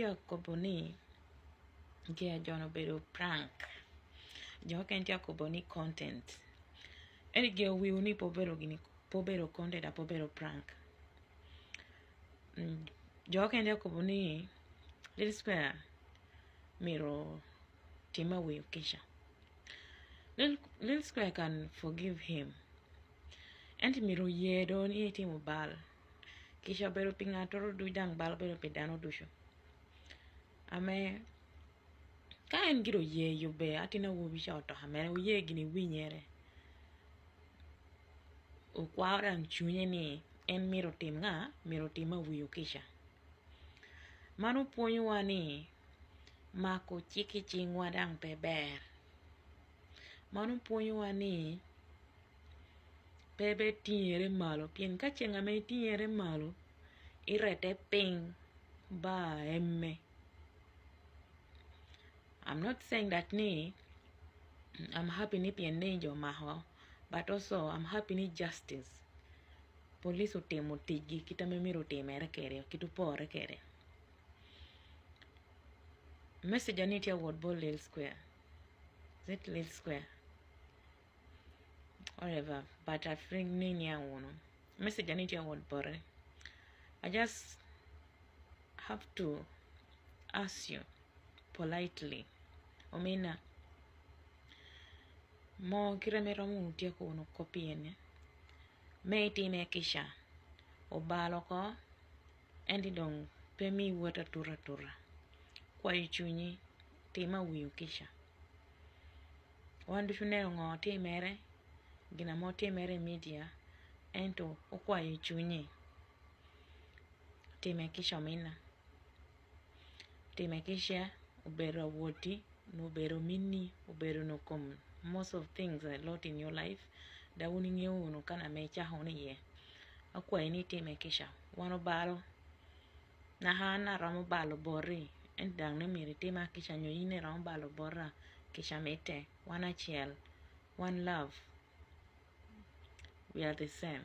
tye ka kobo ni geya joni obedo prank jo mukene tye ka kobo ni content ento geyo wiwu ni pe obedo gini pe obedo content pe obedo prank jo mukene tye ka kobo ni Lil Square myero otim awiyo kica Lil Square can forgive him ento myero oye do ni etimo bal kica obedo pi ngat oro ducu dang bal obedo pi dano ducu ame ka en gire oye yubbe atin awobi ca otoka mere oye gin iwinyere okwao dang cwinye ni en myero otim nga myero otim awiyo kica man opwonyowa ni mako cik i cingwa dang pe ber man opwonyowa ni pe bene tingere malo pien ka ceng ma itingere malo irete piny bar eme I'm not saying that ni I'm happy ni pien ni jo omako but also I'm happy ni justice police otimo ticgi kit ma myero otimere kwede kit opore kwede message ni tye awot bot Lil Square is it Lil Square whatever but I think ni niang wunu message ni tye awot bote I just have to ask you politely omina mo kite ma iromo wunu tyeko wunu kop eni me itime kica obalo oko ento dong pe mi iwot atura atura kwayo cwinyi tim awiyo kica Wan ducu oneno ngo timere, gin mo timere i media ento okwayo cwinye time kica omina, time kica obedo awoti nyo obedo omini obedo nyo kom most of things a lot in your life dok wun ingeyo wunu ka ma icako wunu iye akwayi ni itime kica wan obalo naka an aromo balo boti ento dong ni myero itima kica nyo in iromo balo bota kica mitte wan acel one love we are the same.